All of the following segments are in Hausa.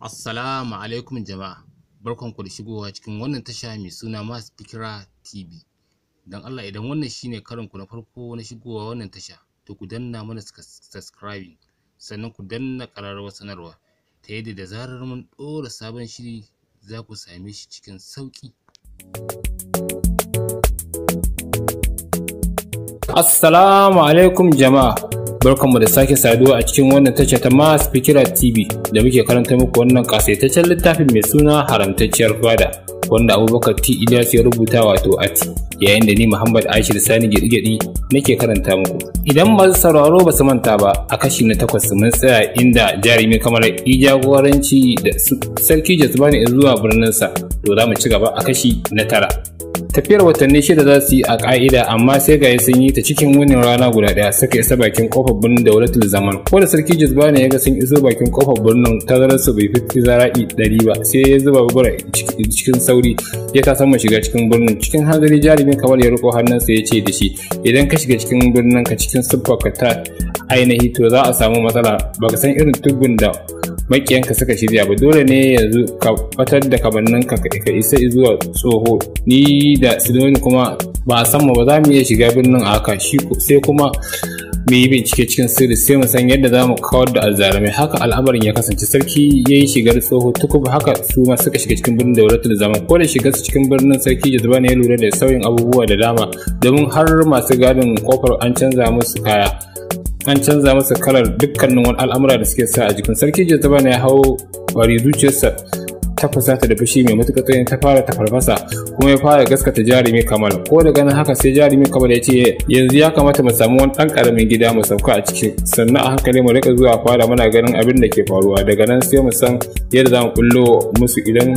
Assalamu alaikum jama'a, barkanku da shigowa cikin wannan tasha mai suna Mass Fikira TV. Don Allah idan wannan shine karonku na farko na shigowa wannan tasha, to ku danna mana subscribing, sannan ku danna ƙararrawar sanarwa ta yadda da zarar mun ɗora sabon shiri za ku same shi cikin sauƙi. Assalamu alaikum jama'a. Barkanmu da sake saduwa a cikin wannan tasha ta Mass Fikira TV da muke karanta muku wannan kasaitaccen littafin mai suna Haramtacciyar Fada wanda Abubakar T. Ilyas ya rubuta wato Ati, yayin da ni Muhammad Ashir Sani Gyaɗi-Gyaɗi nake karanta muku. Idan masu sauraro ba su manta ba, a kashi na 8 mun tsaya inda jarumi kamar i jagoranci da Sarki Jazbani zuwa birninsa, to za mu ci gaba a kashi na 9. Tafiyar watanni 6 za su yi a ƙa'ida, amma sai ga sun yi ta cikin wunin rana guda ɗaya suka isa bakin kofar birnin Daulatul Zaman. Ko da Sarki Jazbani ya ga sun iso bakin kofar birnin, tazarar su bai fi zara'i 100 ba, sai ya zuba babura cikin sauri ya ta sama shiga cikin birnin. Cikin hanzari jarumin kamar ya riko hannunsa ya ce da shi, idan ka shiga cikin birnin ka cikin siffarka ta ainihi to za a samu matsala, baka san irin tugun da makiyanka suka shirya ba, dole ne yanzu ka batar da kamanninka ka isa zuwa tsoho. Ni da Sidoni kuma ba a san mu ba, za mu iya shiga birnin a haka, sai kuma mu yi bincike cikin sirri sai mu san yadda za mu kawar da azzalumai. Haka al'amarin ya kasance, sarki ya yi shigar tsoho tukub, haka su ma suka shiga cikin birnin Daulatul Zaman. Ko da shigar su cikin birnin, Sarki Jazbani ya lura da sauyin abubuwa da dama, domin har masu gadin kofar an canza musu kaya, an canza masa kalar dukkanin wani al'amura da suke sa a jikin. Sarki Jazbani ya hau bari, zuciyarsa ta fusata da fushi mai matuƙar tsanani ta fara tafarfasa, kuma ya fara gaskata jarumi Kamal. Ko da ganin haka sai jarumi Kamal ya ce, yanzu ya kamata mu samu wani ɗan ƙaramin gida mu sauka a ciki, sannan a hankali mu rika zuwa fara muna ganin abin da ke faruwa, daga nan sai mu san yadda za mu bullo musu. Idan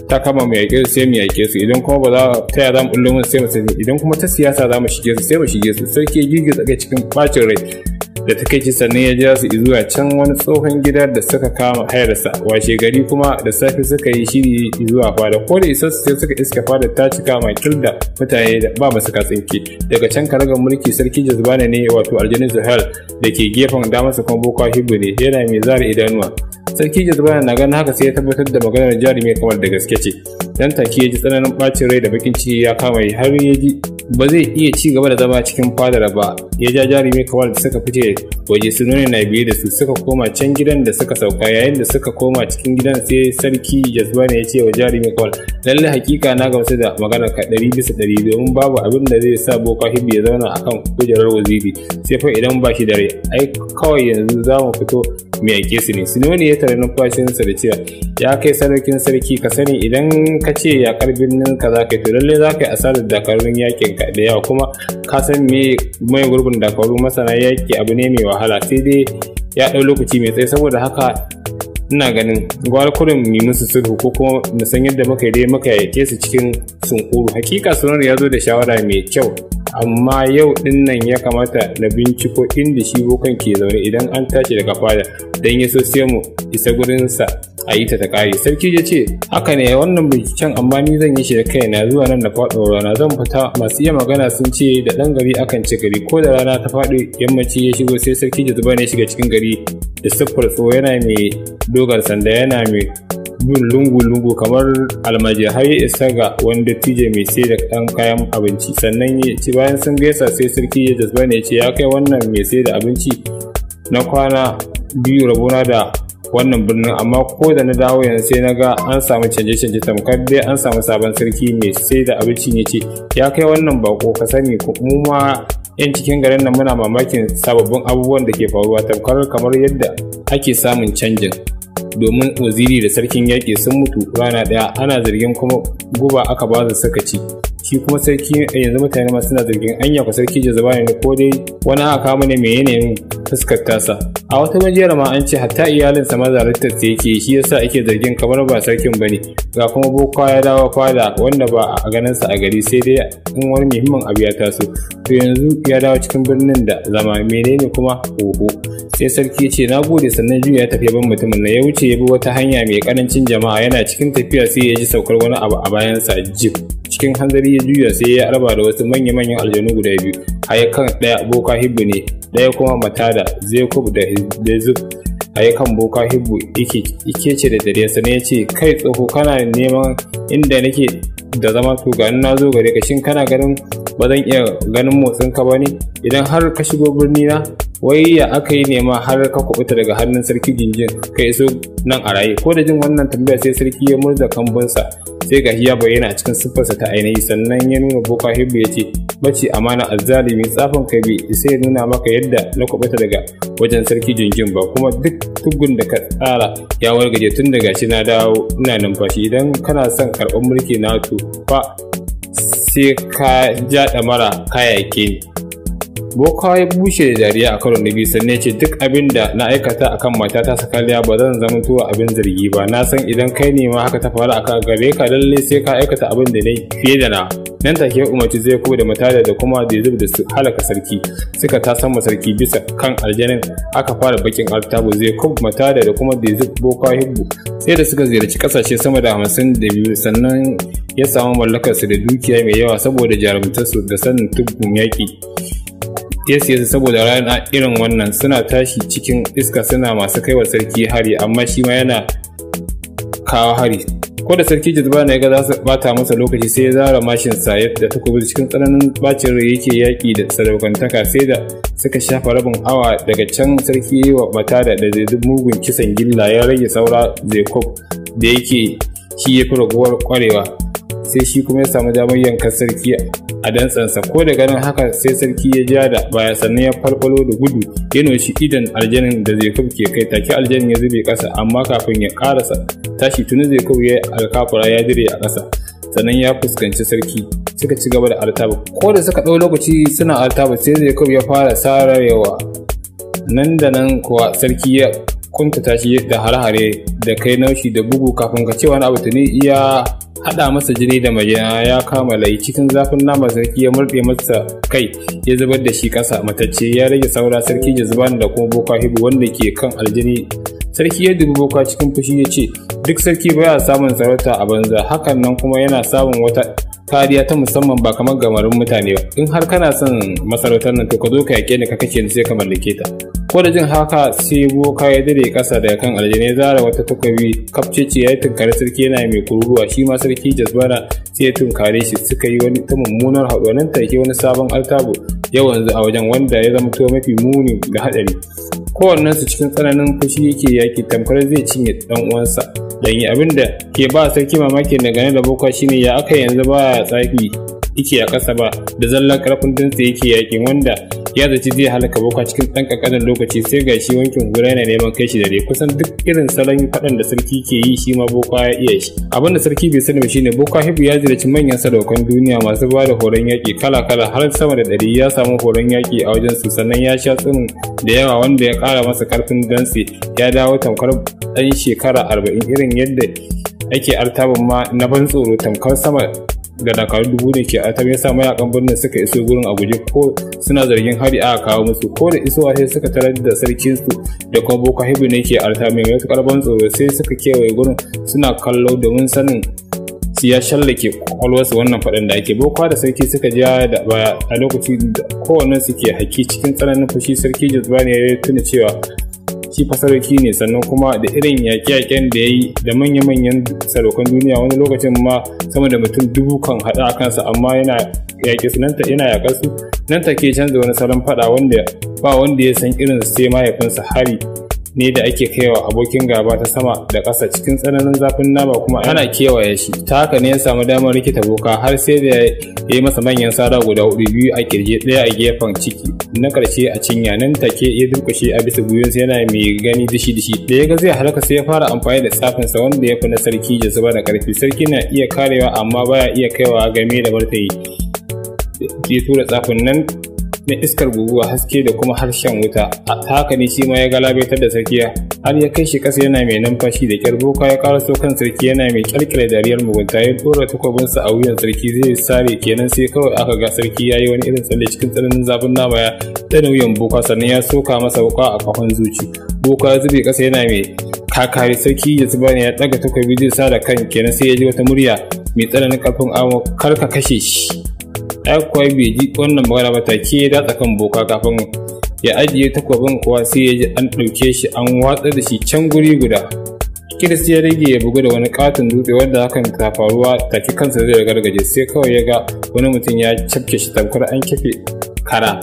ta kama mu yaƙe su sai mu yaƙe su, idan kuma ba za ta ya za mu bullo musu sai mu sani, idan kuma ta siyasa za mu shige su sai mu shige su. Sarki ya girgiza kai cikin ɓacin rai da takaici, sannan ya ja su zuwa can wani tsohon gida da suka kama hayarsa. Washe gari kuma da safe suka yi shiri zuwa fada. Ko da isassu sai suka iska fada ta cika makil da mutane da ba masu katsinke. Daga can karagar mulki Sarki Jazbani ne, wato aljanin Zuhail da ke gefen damarsa kuma Boka Hibbu ne, yana mai zara idanuwa. Sarki Jazbani na ganin haka sai ya tabbatar da maganar jarumi kamar da gaske ce. Dan take ya ji tsananin bacin rai da bakin ciki ya kama har ya ji ba zai iya ci gaba da zama cikin fadar ba. Ya ja jarumi kamar da suka fice waje, su nuna na biye da su suka koma can gidan da suka sauka. Yayin da suka koma cikin gidan sai Sarki Jazbani ya ce wa jarumi kamar, lallai hakika na gamsu da maganar ka 100%, domin babu abin da zai sa Boka Hibbi ya zauna akan kujerar waziri sai fa idan ba shi da rai. Ai kawai yanzu za mu fito mu yaƙe su ne. Sinoni ya tare numfashinsa da cewa, ya kai sarkin sarki, ka sani idan ka ce yaƙar birnin ka za ka yi, to lallai za ka yi asarar dakarun yakin ka da yawa, kuma ka san me mai gurbin dakaru masana yaƙi abu ne mai wahala, sai dai ya ɗau lokaci mai tsayi. Saboda haka ina ganin gwara kurin mu musu sulhu ko kuma mu san yadda muka dai muka yaƙe su cikin sunkuru. Hakika Sunan ya zo da shawara mai kyau, amma yau din nan ya kamata na binciko inda shi bokan ke zaune idan an tashi daga fada, don ya so sai mu isa gurinsa a yi ta ta ƙare. Sarki ya ce, haka ne wannan binciken, amma ni zan yi shi da kaina zuwa nan da faɗuwar rana zan fita. Masu iya magana sun ce da ɗan gari akan ci gari. Ko da rana ta faɗi yammaci ya shigo, sai Sarki Jazbani ya shiga cikin gari da siffar tsoho, yana mai dogar sanda, yana mai bin lungu-lungu kamar almajiri har ya isa ga wani dattijo mai sai da ɗan kayan abinci. Sannan ya ce bayan sun gaisa sai Sarki ya Jazbani ya ce, ya kai wannan mai sai da abinci, na kwana 2 rabona da wannan birnin, amma ko da na dawo yanzu sai na ga an samu canje-canje, tamkar dai an samu sabon sarki. Mai sai da abincin ya ce, ya kai wannan bako, ka sani mu ma yan cikin garin nan muna mamakin sababbin abubuwan da ke faruwa, tamkar kamar yadda ake samun canjin, domin waziri da sarkin yaƙi sun mutu rana ɗaya, ana zargin kuma guba aka ba su suka ci. Shi kuma sarki yanzu mutane ma suna zargin anya ku Sarki Jazbani ne ko dai wani aka kama ne mai yanayin fuskar tasa. A wata majiyar ma an ce hatta iyalinsa ma zaluntar sa yake, shi yasa ake zargin kamar ba sarkin bane. Ga kuma boka ya dawo fada wanda ba a ganin sa a gari sai dai in wani muhimmin abu ya taso, to yanzu ya dawo cikin birnin da zama, menene kuma oho. Sai sarki ya ce na gode, sannan juya ya tafi ban mutumin nan ya wuce ya bi wata hanya mai karancin jama'a. Yana cikin tafiya sai ya ji saukar wani abu a bayansa jib. Cikin hanzari ya juya sai ya arba da wasu manya-manyan aljanu guda 2, hayakan ɗaya Boka Hibbu ne, ɗaya kuma Matada Zekub da Zub. A yi kan Boka Hibbu yake ce da dariya, sannan ya ce, kai tsoho, kana neman inda nake da zama, to ga na zo gare ka. Shin kana ganin ba zan iya ganin motsin ka ba ne idan har ka shigo birni na? Wai ya aka yi nema har ka kubuta daga hannun Sarki Jinjin ka iso nan a raye? Ko da jin wannan tambaya, sai sarki ya murza kambunsa, sai ga ya bayyana a cikin siffarsa ta ainihi. Sannan ya nuna Boka Hibbu ya ce, mace amana, azzalimi, tsafin kai bai isa ya nuna maka yadda na kubuta daga wajen Sarki Jinjin ba, kuma duk tugun da ka tsara ya wargaje tun daga shi na dawo ina numfashi. Idan kana son karɓar mulki na, to fa sai ka ja ɗamara kayayyaki ne. Boka ya bushe da dariya a karon na biyu, sannan ya ce, duk abin da na aikata akan matata Sakaliya ba zan zama tuwa abin zargi ba. Na san idan kai ne ma haka ta faru aka gare ka, lalle sai ka aikata abin da nayi fiye da na. Nan take ya umarci zai kuma da Matada da kuma da Zub da su halaka sarki. Suka tasan sarki bisa kan aljanin, aka fara bakin altabu. Zai kub, Matada da kuma da Zub, Boka Hibbu sai da suka ziyarci kasashe sama da 52, sannan ya samu mallakarsu da dukiya mai yawa saboda jarumtarsu da sanin tuggun yaƙi. Ya siya su saboda rana irin wannan. Suna tashi cikin iska suna masu kaiwa sarki hari, amma shi ma yana kawo hari. Ko da Sarki Jazbana ya ga za su bata masa lokaci, sai ya zara mashin sa da takobi. Cikin tsananin bacin rai yake yaki da sadaukantaka, sai da suka shafa rabin awa. Daga can sarki yi wa Matada da Zai mugun kisan gilla. Ya rage saura Zaikob da yake shi ya fi raguwar kwarewa, sai shi kuma ya samu damar yankan sarki a dantsansa. Ko da ganin haka, sai sarki ya ja da baya, sannan ya farfalo da gudu ya noshi idan aljanin da Zaikub ke kai. Take aljanin ya zube ƙasa, amma kafin ya ƙarasa tashi tuni Zaikub ya alkafura ya dire a ƙasa, sannan ya fuskanci sarki. Suka ci gaba da artaba. Ko da suka ɗau lokaci suna artaba, sai Zaikub ya fara sararewa. Nan da nan kuwa sarki ya kuntata shi da hare-hare da kai naushi da bugu. Kafin ka ce wani abu, tuni iya haɗa masa jini da majina ya kama layi. Cikin zafin nama sarki ya murɗe masa kai ya zubar da shi ƙasa matacce. Ya rage saura Sarki Jazban da kuma Boka Hibu wanda ke kan aljini. Sarki ya dubi boka cikin fushi ya ce, duk sarki baya samun sarauta a banza, hakan nan kuma yana samun wata kariya ta musamman ba kamar gamarin mutane ba. In har kana son masarautar nan, to ka zo ka yake ni ka kace ni, sai ka mallake ta. Ko da jin haka, sai boka ya dire kasa daga kan aljani, ya zara wata takobi kafcece ya tunkari sarki yana mai kururuwa. Shi ma Sarki Jazbana sai ya tunkare shi, suka yi wani ta mummunar haɗuwa. Nan take wani sabon altabu ya wanzu a wajen, wanda ya zama to mafi muni da haɗari. Kowannensu cikin tsananin fushi yake yaki tamkar zai cinye dan uwansa dan yi. Abin da ke ba sarki mamaki dangane da boka shine ya aka yanzu ba tsafi yake a ƙasa ba, da zallan karfin dantse yake yakin, wanda ya zaci zai halaka boka cikin ɗan ƙanƙanin lokaci, sai ga shi wankin gura yana neman kai shi dare. Kusan duk irin salon faɗan da sarki ke yi, shi ma boka ya iya shi. Abin da sarki bai sani ba shine Boka Hibu ya ziyarci manyan sadaukan duniya masu ba da horon yaƙi kala-kala har sama da 100. Ya samu horon yaƙi a wajen su, sannan ya sha tsumin da yawa wanda ya ƙara masa ƙarfin dantse. Ya dawo tamkar ɗan shekara 40. Irin yadda ake artabin ma na ban tsoro, tamkar sama da dakaru 1000 ne ke artab, ya sa mayakan birnin suka iso gurin a guje, ko suna zargin hari aka kawo musu. Ko da isowa, sai suka tarar da sarkin su da kuma Boka Hibu ne ke artab mai matuƙar ban tsoro. Sai suka kewaye gurin suna kallo domin sanin su ya shallake kwakwalwarsu wannan faɗin da ake. Boka da sarki suka ja da baya a lokaci da kowannen su ke haki cikin tsananin fushi. Sarki Jazbani ya tuna cewa shi fa sarauki ne, sannan kuma da irin yaƙe-yaƙen da ya yi da manya-manyan saraukan duniya, wani lokacin ma sama da mutum 1000 kan haɗu a kansa, amma yana yaƙe su nan, yana yaƙar su. Nan take canza wani salon faɗa wanda ba wanda ya san irin sai mahaifinsa. Hari ne da ake kaiwa abokin gaba ta sama da ƙasa cikin tsananin zafin nama, kuma ana kewaye shi. Ta haka ne ya samu damar rikita boka har sai da ya yi masa manyan sara guda hudu, biyu a kirje, ɗaya a gefen ciki, na ƙarshe a cinya. Nan take ya durƙushe a bisa gwiwansa yana mai gani dishi dishi. Da ya ga zai halaka, sai ya fara amfani da tsafinsa wanda ya fi na Sarki ya zuba da ƙarfi. Sarki na iya karewa amma baya iya kaiwa game da martayi. Ya tura tsafin nan na iskar guguwa, haske da kuma harshen wuta. Ta haka ne shi ma ya galabaitar da sarki har ya kai shi ƙasa yana mai numfashi da kyar. Boka ya karaso kan sarki yana mai kyalkyale dariyar mugunta. Ya dora takwabinsa a wuyan sarki zai sare kenan, sai kawai aka ga sarki ya yi wani irin tsalle. Cikin tsananin zafin nama ya tsane wuyan boka, sannan ya soka masa wuka a kafan zuci. Boka ya zube ƙasa yana mai kakari. Sarki ya zuba ne ya ɗaga takwabi zai sa da kan kenan, sai ya ji wata murya mai tsananin ƙarfin amo, kar ka kashe shi. Ai kuwa bai ji wannan magana ba, take ya datsa kan boka kafin Ya ajiye takwabin kuwa sai ya ji an ɗauke shi an watsar da shi can guri guda. Kiris ya rage ya bugu da wani katon dutse wanda hakan ta faruwa take kansa zai gargaje, sai kawai ya ga wani mutum ya cafke shi tamkar an kafe kara,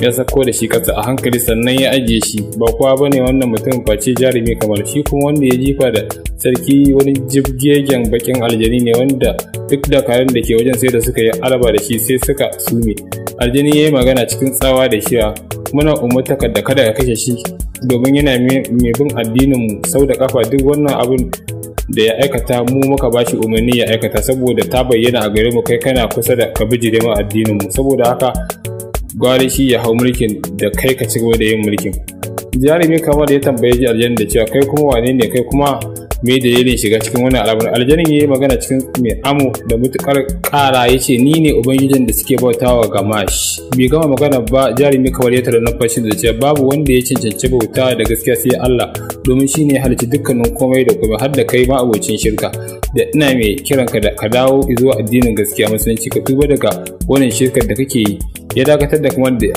ya sako da shi kasa a hankali sannan ya ajiye shi. Ba kowa bane wannan mutum face Jarumi Kamar. Shi kuma wanda ya jifa da sarki wani jibgegen bakin aljani ne wanda duk dakarun da ke wajen sai da suka yi arba da shi sai suka sume. Aljani ya yi magana cikin tsawa da cewa, muna umartaka da kada ka kashe shi domin yana mai bin addinin mu sau da kafa. Duk wannan abin da ya aikata mu muka bashi umarni ya aikata, saboda ta bayyana a gare mu kai kana kusa da ka bijire mu addinin mu, saboda haka gwari shi ya hau mulkin da kai ka ci gaba da yin mulkin. Jarumi Kamar ya tambaye ji aljanna da cewa, kai kuma wane ne kai, kuma me dalilin shiga cikin wannan al'amarin? Aljanin ya yi magana cikin mai amo da mutukar kara, ya ce, ni ne ubangijin da suke bautawa Gamash. Bai gama magana ba Jarumi Kamar ya tara numfashin da cewa, babu wanda ya cancanci bauta da gaskiya sai Allah, domin shi ne halicci dukkanin komai da komai, har da kai ma abocin shirka, da ina mai kiranka da ka dawo zuwa addinin gaskiya, musulunci, ka tuba daga wannan shirkar da kake yi. Ya dakatar da kamar da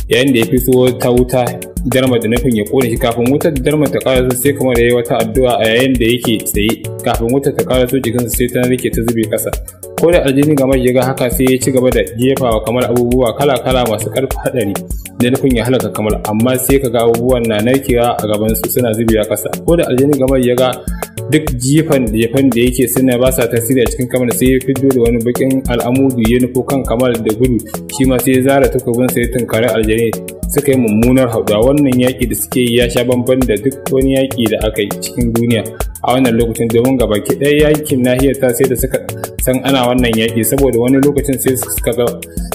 yayin da ya fito ta wuta darma da nufin ya kone shi. Kafin wutar darma ta karaso sai kamar ya yi wata addu'a a yayin da yake tsaye. Kafin wutar ta karaso jikinsa sai ta rike ta zube kasa. Ko da aljini gamar ya ga haka sai ya ci gaba da jefawa Kamar abubuwa kala-kala masu karfi hadari da nufin ya halaka Kamar, amma sai ka ga abubuwan na narkewa a gaban su suna zubewa kasa. Ko da aljini gamar ya ga duk jifan jefan da yake suna ba sa tasiri a cikin Kamar, sai ya fito da wani bakin al'amudu ya nufo kan Kamar da gudu. Shi ma sai ya zara takobin sai ya tunkari aljani, suka yi mummunar haɗuwa. Wannan yaƙi da suke yi ya sha bamban da duk wani yaƙi da aka yi cikin duniya a wannan lokacin, domin gabaki ɗaya yakin nahiyar ta sai da suka san ana wannan yaƙi, saboda wani lokacin sai suka ga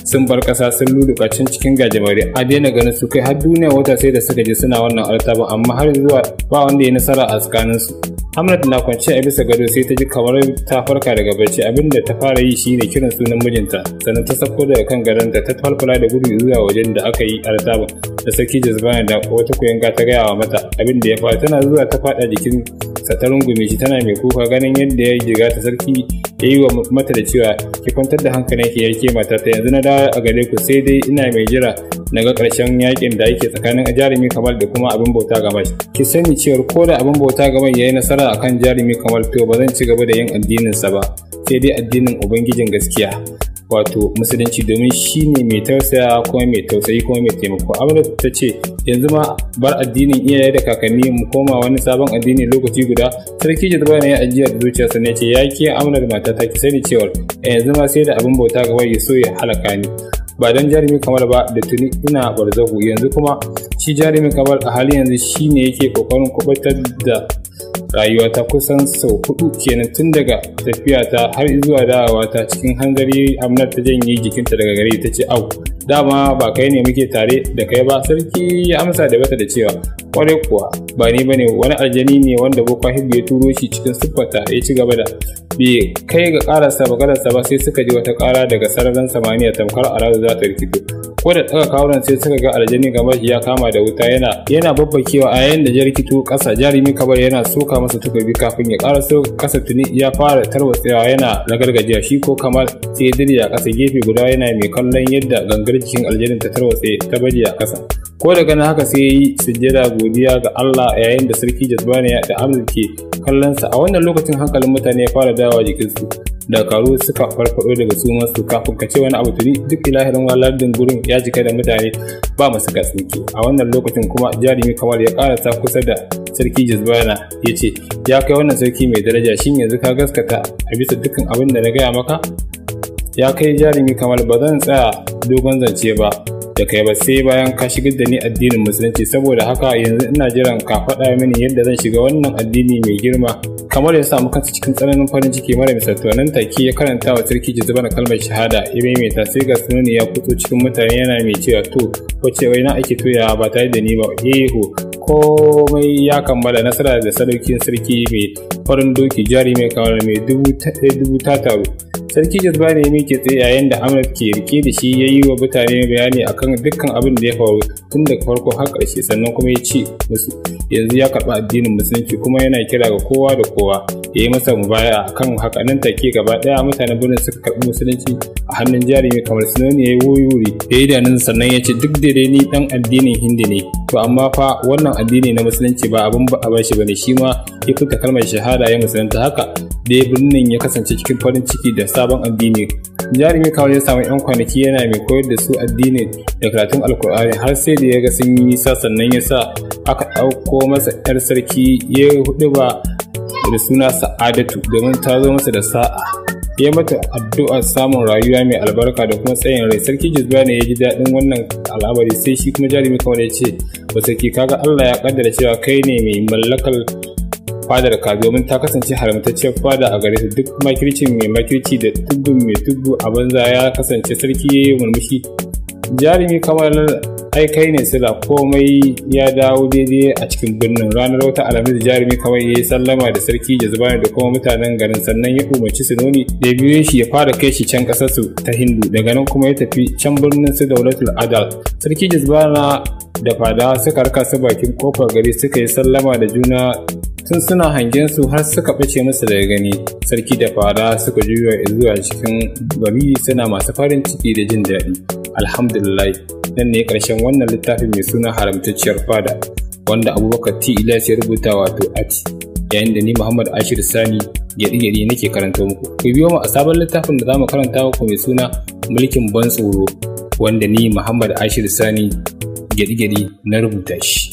sun bar ƙasa sun luluka can cikin gajimare a daina ganin su, kai har duniya wata sai da suka je suna wannan artabin, amma har zuwa ba wanda ya nasara a tsakaninsu. Hamlet na kwance a bisa gado sai ta ji kamar ta farka daga barci. Abinda ta fara yi shine kiran sunan mijinta, sannan ta sako daga kan gadonta ta falfala da gudu zuwa wajen da aka yi artaba da sarki Jazbana da wata kuyanga ta gaya wa mata abin da ya faru. Tana zuwa ta faɗa jikin sa ta rungume shi tana mai kuka. Ganin yadda ya jiga ta, sarki ya yi wa mata da cewa, ki kwantar da hankalinki ya ke mata ta, yanzu na dawo a gare ku, sai dai ina mai jira na ga ƙarshen yakin da yake tsakanin Jarumi Kamal da kuma abin bauta Gamash. Ki sani cewar ko da abin bauta Gamash ya yi nasara akan Jarumi Kamal, to ba zan ci gaba da yin addininsa ba, sai dai addinin ubangijin gaskiya, wato musulunci, domin shi ne mai tausaya kuma mai tausayi kuma mai taimako. Amina ta ce, yanzu ma bar addinin iyaye da kakanni mu koma wani sabon addini lokaci guda? Sarki Jazbana ya ajiyar zuciyarsa ne ce, ya ke Amina da matata, ki sani cewar yanzu ma sai da abin bauta gaba ya so ya halaka ni, ba don Jarumi Kamar ba da tuni ina barzahu. Yanzu kuma shi Jarumi Kamar a halin yanzu shine yake kokarin kubutar da rayuwata kusan sau 4 kenan tun daga tafiyata har zuwa dawowata. Cikin hanzari Amnar ta janye jikinta daga gare ta ce, au, dama ba kai ne muke tare da kai ba? Sarki ya amsa da bata da cewa, kwarai kuwa ba ni bane, wani aljani ne wanda Boka Hibbu ya turo shi cikin siffarta. Ya ci gaba da bai kai ga karasa maganarsa ba sai suka ji wata kara daga sararin samaniya tamkar aradu za ta rikito. Ko da tsaka kawunan sai suka ga aljani gaba ya kama da wuta yana babbakewa a yayin da jarkito kasa. Jarumi Kabar yana soka masa takobi, kafin ya karaso kasa tuni ya fara tarwatsewa yana ragargajiya. Shi ko Kamal sai ya dirya kasa gefe guda yana mai kallon yadda gangar jikin aljanin ta tarwatse ta baje a kasa. Ko daga nan haka sai ya yi sujjada godiya ga Allah yayin da sarki Jazbaniya da Amr ke kallonsa. A wannan lokacin hankalin mutane ya fara dawowa jikinsu, dakaru suka farfado daga sumansu. Kafin ka ce wani abu tuni duk ilahirin lardin gurin ya jika da mutane ba masu katsinke. A wannan lokacin kuma Jarumi Kamal ya karasa kusa da sarki Jazbana ya ce, ya kai wannan sarki mai daraja, shin yanzu ka gaskata a bisa dukkan abin da na gaya maka? Ya kai Jarumi Kamal, ba zan tsaya dogon zance ba da kai ba sai bayan ka shigar da ni addinin musulunci, saboda haka yanzu ina jiran ka faɗa mini yadda zan shiga wannan addini mai girma. Kamar ya samu kansa cikin tsananin farin ciki mara misaltuwa, nan take ya karanta wa sarki Jazbana kalmar shahada ya maimaita. Sai ga Sununi ya fito cikin mutane yana mai cewa, to wace waina ake toyawa ba tare da ni ba? Eho, komai ya kammala, nasara da sadaukin sarki mai farin doki. Jarumi Kamar mai dubu ta taru. Sarki Jazbani ya miƙe tsaye yayin da Ahmad ke rike da shi, ya yi wa mutane bayani akan dukkan abin da ya faru tun daga farko har ƙarshe. Sannan kuma ya ce musu yanzu ya karɓi addinin musulunci, kuma yana kira ga kowa da kowa ya yi masa mubaya akan haka. Nan take gaba ɗaya mutanen birnin suka karɓi musulunci a hannun Jarumi Kamar. Sinoni ya yi wuri ya yi danin, sannan ya ce, "Duk da dai ni ɗan addinin Hindi ne, to amma fa wannan addini na musulunci ba abin ba a bashi bane." Shi ma ya furta kalmar shahada ya musulunta. Haka dai birnin ya kasance cikin farin ciki da sabon addini. Jarumi Kawai ya samu yan kwanaki yana mai koyar da su addini da karatun Alkur'ani, har sai da ya ga sun yi nisa, sannan ya sa aka ɗauko masa yar sarki. Ya hudu ba da suna Sa'adatu domin ta zo masa da sa'a. Ya mata addu'ar samun rayuwa mai albarka da kuma tsayin rai. Sarki Jizbani ya ji daɗin wannan al'amari. Sai shi kuma Jarumi Kawai ya ce wa sarki, "Kaga Allah ya kaddara cewa kai ne mai mallakar fadar ka, domin ta kasance haramtacciyar fada a gare su. Duk makircin mai makirci da tubbin mai tubbu a banza ya kasance." Sarki ya yi murmushi. "Jarumi Kamar, ai kai ne sila." Komai ya dawo daidai a cikin birnin. Ranar wata Alhamis, Jarumi Kamar ya yi sallama da Sarki Jazbani da kuma mutanen garin, sannan ya umarci Sinoni da biyo shi ya fara kai shi can kasar su ta Hindu. Daga nan kuma ya tafi can birnin su Daulatul Adal. Sarki Jazbana da fada suka raka su bakin kofar gari, suka yi sallama da juna. Tun suna hangen su har suka ɓace musu daga gani, sarki da fada suka juya zuwa cikin gari suna masu farin ciki da jin daɗi. Alhamdulillah, nan ne ƙarshen wannan littafin mai suna Haramtacciyar Fada, wanda Abubakar T Ilyas ya rubuta, wato Ati, yayin da ni Muhammad Ashir Sani Gyaɗi-gyaɗi nake karanta muku. Ku biyo mu a sabon littafin da zamu karanta muku mai suna Mulkin Ban Tsoro, wanda ni Muhammad Ashir Sani Gyaɗi-gyaɗi na rubuta shi.